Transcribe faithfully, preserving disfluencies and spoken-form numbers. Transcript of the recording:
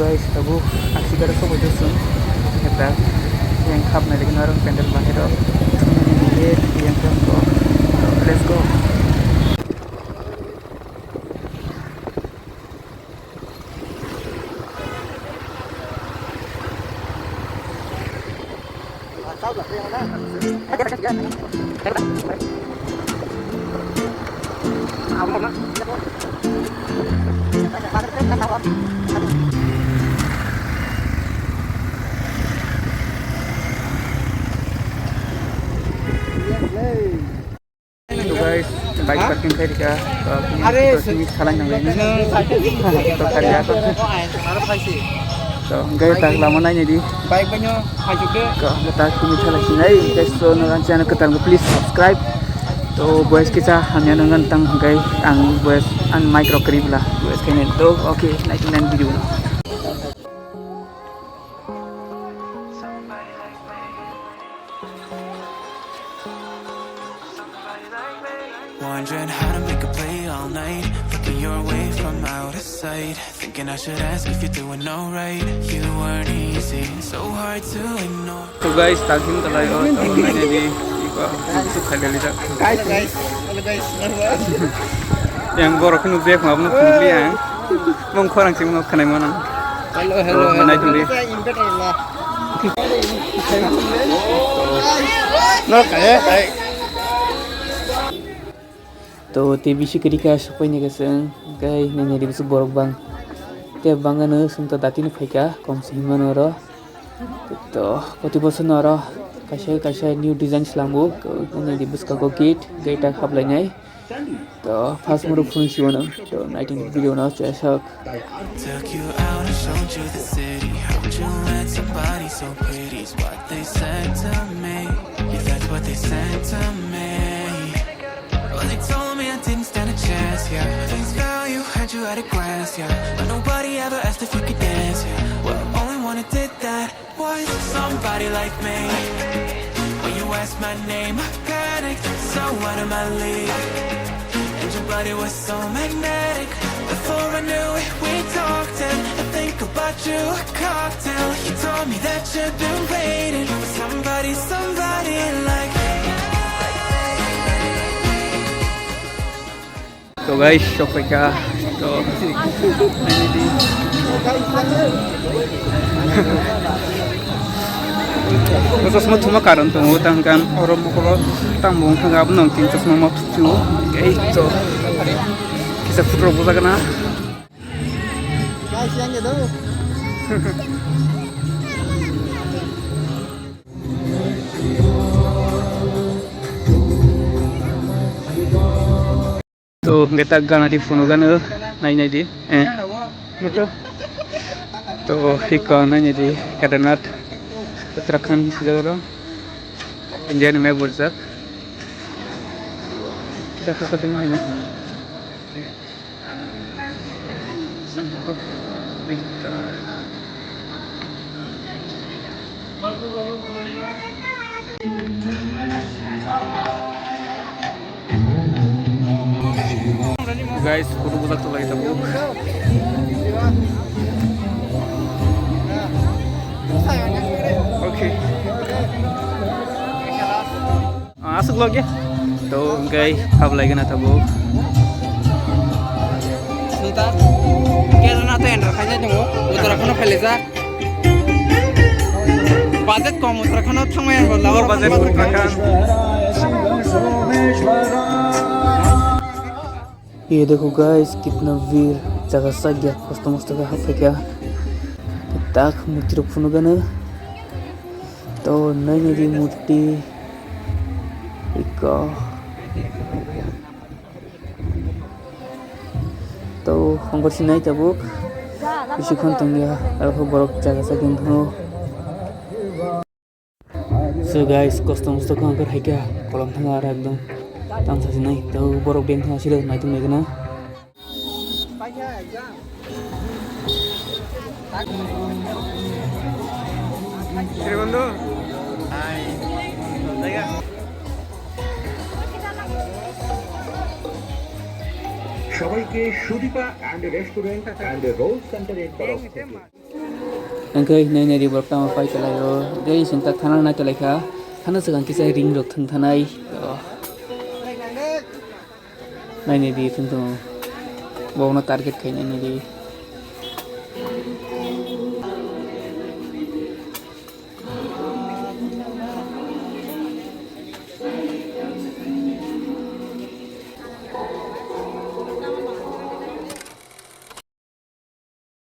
Guys, tabuk Asikara sobai josung. Eta yang khap nai lagi narang pendel bahero. Ye yang khap ko. Let's go. Hello guys, bike parking khai rika. To, are, to, se- sini salang nang laini. To, kariya to. To, hingke tak lama naini di. Bike banyo, hajok de. To, hingke tak sini salang sini. Hey, guys, so, no, ang channel ketal, please subscribe. To, boys, kisa hamya nang tang, hingke ang boys, ang micro kari bela. Boys, kene. To, okay, nineteen nine video. Wondering how to make a play all night. Looking your way from out of sight. Thinking I should ask if you're doing alright. You weren't easy, so hard to ignore. So guys, tagim talai o, tamo nai di, iko, su khalai lijak. Guys, guys, hello guys, hello guys. Yang borok khe nukjak, mabno phunukli ang. Mong khorang sing nok khanai mana. Hello, hello, hello. Manai thuli. Inverter la. No, kaya, kaya. To, tei bisi kwrwi kha, sokpai ni kwchwng, tei nini ri bwswk borok bang. Tei bangano chwng to dati no phaikha, kom se hinmano oro. To, koti bosor no oro kaisa kaisa new design slamgo, nini ri bwskango gate, gate a haplainai. To, first moro phunuk si wano, to, nineteen video no chwsok. Took you out and showed you the city. How'd you let somebody so pretty? Is what they said to me. Yeah, that's what they said to me. Well, they told me I didn't stand a chance, yeah. Face value, had you at a glance, yeah. But nobody ever asked if you could dance, yeah. Well, only one who did that was somebody like me. When you asked my name, I panicked. So out of my league. And your body was so magnetic. Before I knew it, we talked, and I think about you a cocktail. You told me that you've been waiting for somebody, somebody like me. To guys, sokpaikha. To, naini di. O chosma thuma karon tongo, tang kan oro mokolo tang bung thang abo nang tin chosma ma thuchu. Ei to. Kisa photo rok bujak na. Guys, yang gitu. To, hingke ta gana di phunuk gana, nai nai di. Eh. To, hiko nai nai di, Kedarnath, Uttarakhand, sijak oro. India ni map burjak. Kita kaka tengah ini. Guys, photo bujak tolai tabuk. Okay. Ah, aswk logya. To, hwnkhe, hablai gana tabuk. Suta. Kerala to enter khaina tongo. Uttarakhand phailajak. Budget kom Uttarakhand thangmai ang. Oh, budget Uttarakhand. Ye dekho guys, kitna bhir, jaga sakya, kosto mosto khe haphaikha. Tak murti rok phunukgano. To nainani murti iko. To hongkor sinai tabuk. Bisi khon tongya, abo borok jaga sakya wngkha. So guys, kosto mosto khe hongkor haikha, kolom thangma aro ekdom tang sajinai, tei borok beng thangma silo naitok nai gana. সবাইকে Sudipa and restaurant and roll center এর তরফ থেকে। Hwnkhe nainai di borok tamo pai tonglaio. Tei chwng tak thana nai tonglaikha. Thana swkang kisa ring rok thwng thanai. Oh. Nainai di thwng thwng. Bokno target khai nainai di.